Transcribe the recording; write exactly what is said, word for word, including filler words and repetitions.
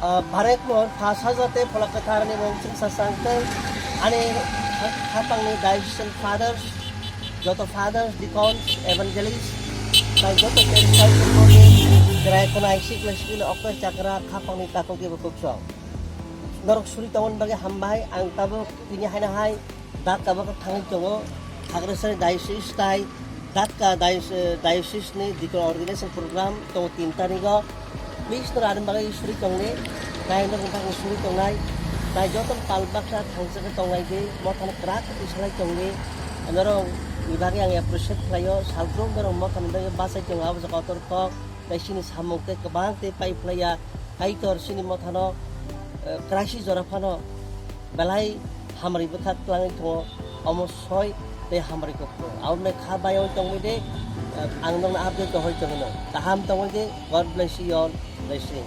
Ah, Barekmon pha sajate phola kwtharni mung chwngsa changtwng ani khapangni diocesan fathers, joto fathers, deacons, evangelist, tai joto parish council ni chwrai khwnai sikla sikli okto chakra khapangni takhuk ebo kuksong. Norok suri tongmani bagwi hambai, ang tabuk tini haino hai Dhaka bokha thangwi tongo, Khagrasari diocese tai Dhaka diocese ni deacon organization program tongo tin tarigo. Please no rani bagwi suri tongni, tai no rwngthang suri tongnai, tai joto pal baksa thangsa khe tongnai di, mothano kwrak khe salai tongni, norok ni bagwi ang appreciate khlaio, salbrum norok mothani bagwi bachai tongo abo jaga kotor kok, tai chini samung tei kwbang tei pai phlaiya, Kaitor chini mothano, eh, kwraisi jora phano belai hamari bwkha twlangwi tongo, omo soi tei hamari kok tongo. Aboni kha bayoi tongwi de, eh, ang nokno update rohoi tongwino. Kaham tongwi de, God bless you all, blessing.